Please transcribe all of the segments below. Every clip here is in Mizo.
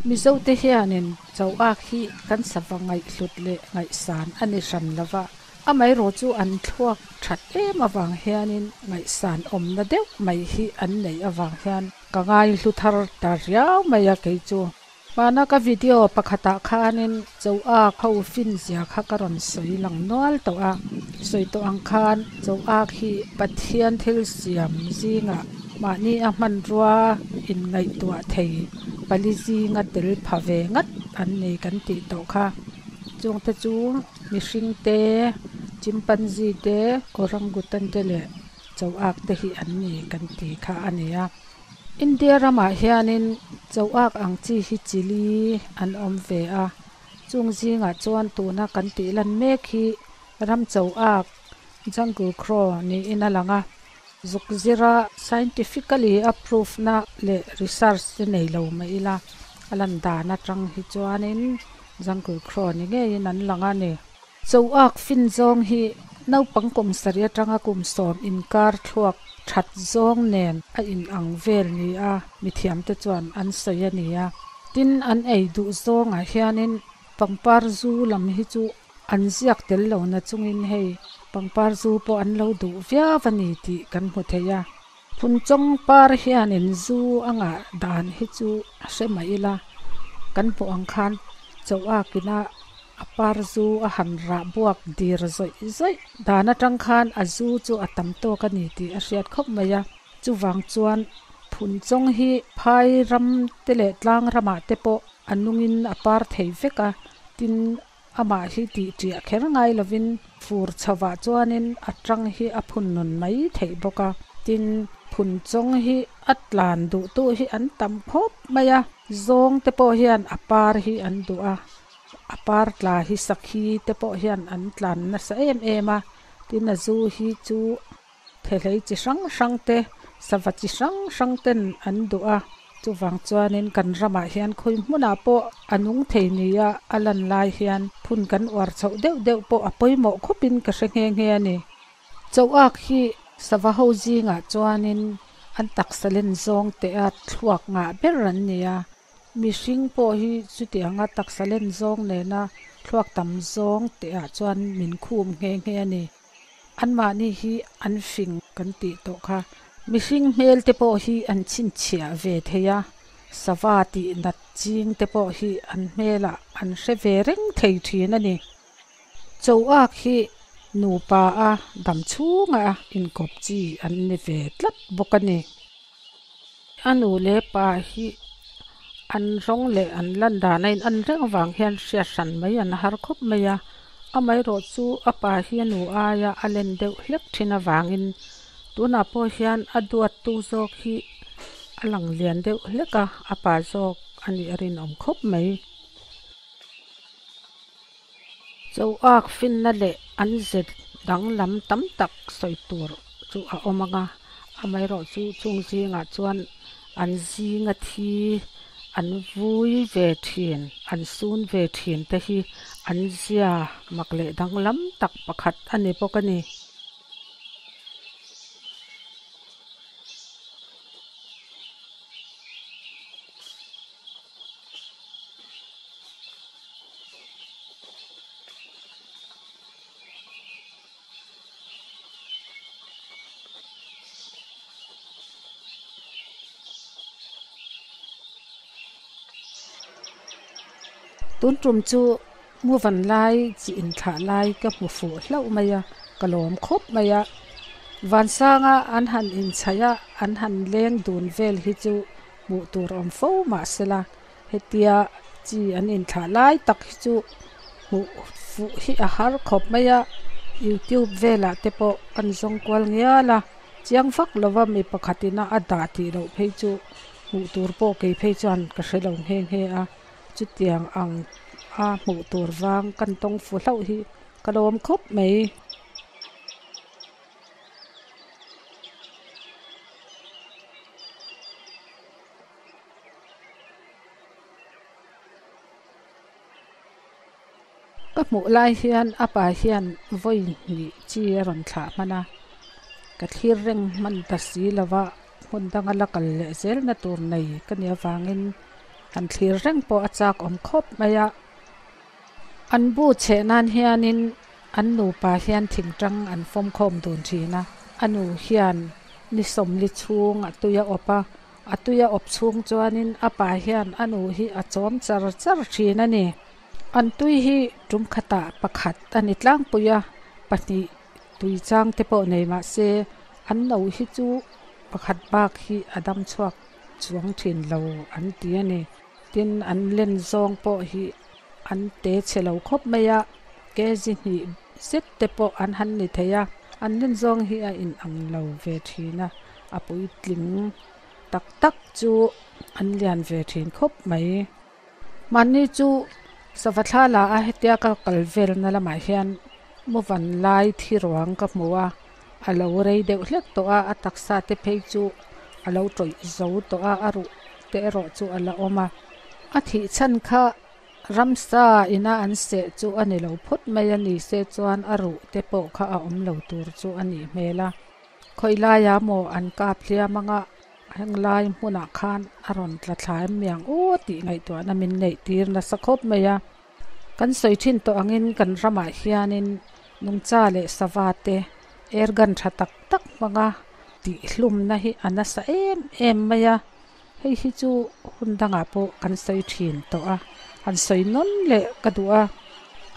Mizote hianin Choak hi kan sava ngaihhlut leh ngaihsan a ni hran lova, amaherawhchu an thluak that em avang hianin ngaihsan awmna deuh mai hi an neih avang hian ka ngaihlu thar ta riau mai a kei chu. Hmana ka video pakhatah khanin Choak ho fin zia kha ka rawn sawi lang nual tawh a, sawi tawh ang khan Choak hi Pathian thil siam zingah mahni a hmanrua inngaihtuah thei pali zinga tel pha ve ngat an ni kan tih tawh kha. Chungte chu mihring te, chimpanzee te, orangutan te leh choak te hi an ni kan ti kha a ni a. India ramah hianin choak ang chi hi chili an awm ve a, chung zingah chuan tuna kan tih lan mek hi ram choak jungle crow niin a lang a. Zuk zira scientifically a proof na leh research te nei lo mah ila a lan dan atang hi chuanin jungle crow ni ngeiin an lang a ni. Choak fin zawng hi naupang kum sarih atanga kum sawm inkar thluak that zawng nen a in ang vel ni a mithiam te chuan an sawi a ni a. Tin an ei duh zawngah hianin pangpar zu lam hi chu An ziak tel lo na chungin hei pangpar zu pawh an lo duh viau a ni tih kan hmu thei a. Phunchawng par hianin zu a ngah dan hi chu a hre mah ila, kan hmuh ang khan Choakina a par zu a han rah buak dir zawih zawih dan atang khan a zu chu a tam tawk a ni tih a hriat khawp mai a. Chuvang chuan Phunchawng hi phai ram te leh tlang ramah te pawh a nungin a par thei vek a, tin Amah hi tih ṭiah kher ngai lovin fur chhovah chuanin a ṭang hi a phun nun mai theih bawk a. Tin, phun chawng hi a tlan duhtu hi an tam khawp mai a. Zawng te pawh hian a par hi an duh a, a par tla hi sakhi te pawh hian an tlan nasa em em a. Tin, a zu hi chu Thehlei chi hrang hrang te, sava chi hrang hrang ten an duh a, chuvang chuanin kan ramah hian khawi hmunah pawh a nung thei nia a lan lai hian phun kan uar chhoh deuh deuh pawh a pawimawh khawpin ka hre nghe nghe a ni. Choak hi sava ho zingah chuanin an taksa len zawng teh a thluak ngah ber an ni a, mihring pawh hi chutianga taksa len zawng nena thluak tam zawng teh ah chuan min khum nghe nghe a ni. Anmahni hi an fing kan tih tawh kha. Mihring hmel te pawh hi an chhinchhiah ve thei a, sava tih nat ching te pawh hi an hmelah an hre ve reng thei thin a ni. Choak hi nupa a dam chhunga inkawp chi an ni ve tlat bawk a ni. A nu leh pa hi an rawng leh an lan dan a in an reng avang hian hriat hran mai an har khawp mai a, amaherawh chu a pa hi a nu aia a len deuh hlek thin avangin tunah pawh hian a duattu zawk hi a lang lian deuh hlek a, a pa zawk a nih a rinawm khawp mai. Choak finna leh an ze danglam tam tak sawi tur chu a awm ang a, amaherawh chu chung zingah chuan an zinga thi an vui ve thin, an sun ve thin te hi an zia mak leh danglam tak pakhat a ni bawk a ni. Tun tum chu muvan lai chi inthlah lai ka hmu fuh hlauh mai a, ka lawm khawp mai a. Vansanga an han inchhaih a, an han leng dun vel hi chu hmuh tur awm fo mahsela Hetia chi an inthlah lai tak hi chu hmuh fuh hi a har khawp mai a, youtube velah te pawh kan zawng kual ngial a, chiang vak lova mi pakhatin a a dah tih loh phei chu hmuh tur pawh kei phei chuan ka hre lo nghe nghe a, chutiang ang a hmuh tur vang kan tawng fu hlauh hi ka lawm khawp mai. Ka hmuh lai hian a pa hian vawi hnih chi a rawn thlah hman a, ka thlir reng hman ta si lo va, hmun danga la kal leh zel na tur nei ka nih avangin Han thlir reng pawh a chak awm khawp mai a. An bu chheh nan hianin an nupa hian thingtang an fawm khawm dun thin a. A nu hian ni sawmli chhung a tui a awp a, a tui a awp chhung chuanin a pa hian a nu hi a chawm char char thin a ni. An tui hi tum khatah pakhat a ni tlangpui a, pahnih tui chang te pawh nei mah se an no hi chu pakhat bak hi a dam chhuak chuang thin lo an ti a ni. Tin, an len zawng pawh hi an te chhe lo khawp mai a, kg hnih zet te pawh an han ni thei a, an len zawng hi a inang lo ve thin a, a puitling tak tak chu an lian ve thin khawp mai. Mahni chu sava thla la a hetia ka kal velna lamah hian muvan lai thi ruang ka hmu a, a lo rei deuh hlek tawh a, a taksa te phei chu a lo tawih zo tawh a, a ruh te erawh chu a la awm a. A thih chhan kha ramsa ina an seh chu a ni lo phawt mai a ni se chuan a ruh te pawh kha a awm lo tur chu a nih hmel a. Khawi laia maw an kap hliam anga heng lai hmunah khan a rawn tla thla em miang aw tih ngaihtuahna min neih tir nasa khawp mai a. Kan sawi thin tawh angin kan ramah hianin nungcha leh sava te airgun tha tak tak hmanga tihhlumna hi a nasa em em mai a, hei hi chu hun dangah pawh kan sawi thin tawh a, han sawi nawn leh ka duh a.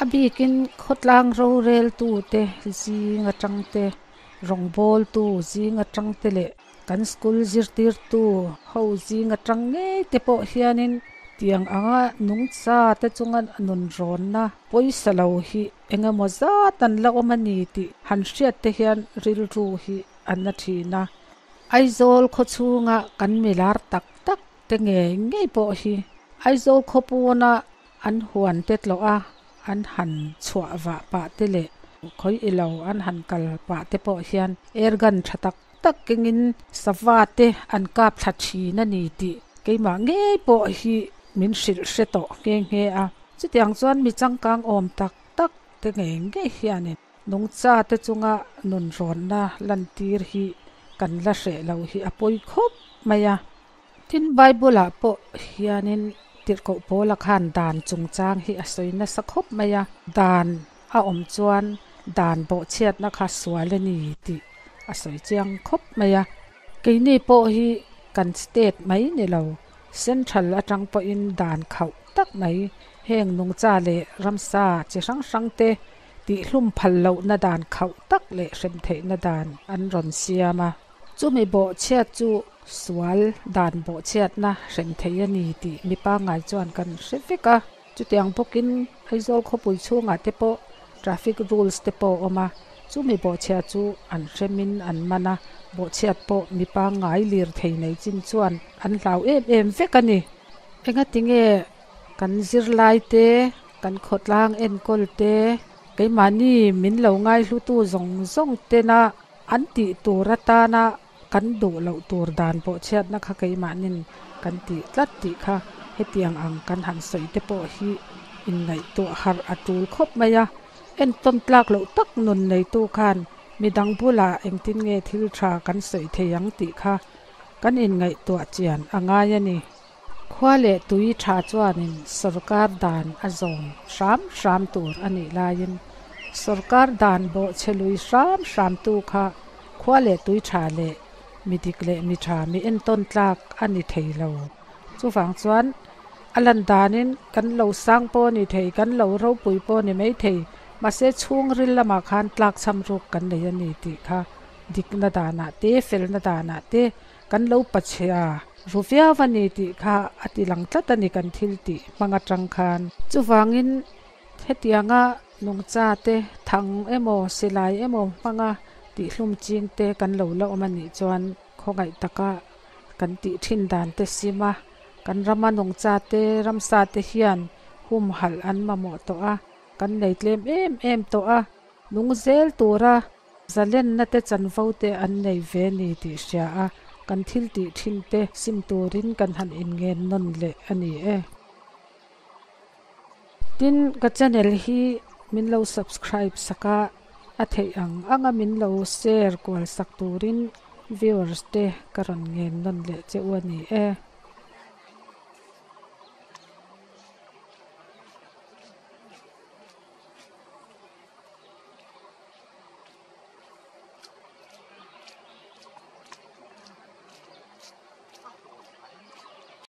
A bikin khawtlang roreltu te zing atang te, rawngbawltu zing atang te leh Kan school zirtirtu ho zing atang ngei te pawh hianin tiang anga nungcha te chunga nun rawnna pawisa lo hi eng emaw zat an la awm a ni tih han hriat te hian rilru hi a na thin a. Aizawl khawchhunga kan milar tak tak te ngei ngei pawh hi Aizawl khawpuna an huan te tlawh a an han chhuah vah pah te leh khawi ilo an han kal pah te pawh hian airgun tha tak tak kengin sava te an kap thla thin a ni tih keimah ngei pawh hi min hrilh hre tawh nghe nghe a. Chutiang chuan mi changkang awm tak tak te ngei ngei hianin nungcha te chunga nun rawnna lantir hi kan la hreh lo hi a pawi khawp mai a. Tin, Bible-ah pawh hianin Tirhkoh Paula khan dan chungchang hi a sawi nasa khawp mai a, dan a awm chuan dan bawhchhiatna kha sual a ni tih a sawi chiang khawp mai a. Keini pawh hi kan state mai ni lo, central atang pawhin dan khauh tak mai heng nungcha leh ramsa chi hrang hrang te tihhlum phal lohna dan khauh tak leh hrem theihna dan an rawn siam a. Chumi bawhchhiat chu sual dan bawhchhiatna hrem thei a ni tih mi pangngai chuan kan hre vek a. Chutiang bawkin Aizawl khawpui chhungah te pawh traffic rules te pawh a awm a, chumi bawhchhia chu an hremin an man a, bawhchhiat pawh mi pangngai lir thei nei chin chuan an hlau em em vek a ni. Engatinge kan zirlai te, kan khawtlang enkawl te, keimahni min lo ngaihlutu zawng zawng tena an tih tur atana Kan duh loh tur dan pawh chhiatna kha keimahnin kan tih tlat tih kha hetiang ang kan han sawi te pawh hi inngaihtuah harh a tul khawp mai a. Entawn tlak loh tak nun neitu khan midang bulah engtin nge thil tha kan sawi thei ang tih kha kan inngaihtuah chian a ngai a ni. Khua leh tui tha chuanin sorkar dan a zawm hram hram tur a nih laiin sorkar dan bawhchhe lui hram hramtu kha khua leh tui tha leh mi dik leh mi tha mi entawn tlak a ni thei lo. Chuvang chuan a lan danin kan lo sang pawh a ni thei, kan lo ropui pawh a ni mai thei, mahse chhungril lamah khan tlakchham ruk kan nei a ni tih kha dikna danah te, felna danah te, Kan lo pachhia ru viau a ni tih kha a ti lang tlat a ni kan thil tih hmang atang khan. Chuvangin hetianga nungcha te thang emaw silai emaw hmanga tihhlum ching te kan lo la awm a nih chuan khawngaih taka kan tih thin dan te sim a, kan rama nungcha te ramsa te hian humhalh an mamawh tawh a, kan nei tlem em em tawh a, nung zel tura Zalenna te chanvo te an nei ve ni tih hria a, kan thil tih thin te sim turin kan han inngen nawn leh a ni e. Tin, ka channel hi min lo subscribe sak a, a theih ang anga min lo share kual sak turin viewers te ka rawn ngen nawn leh che u a ni e.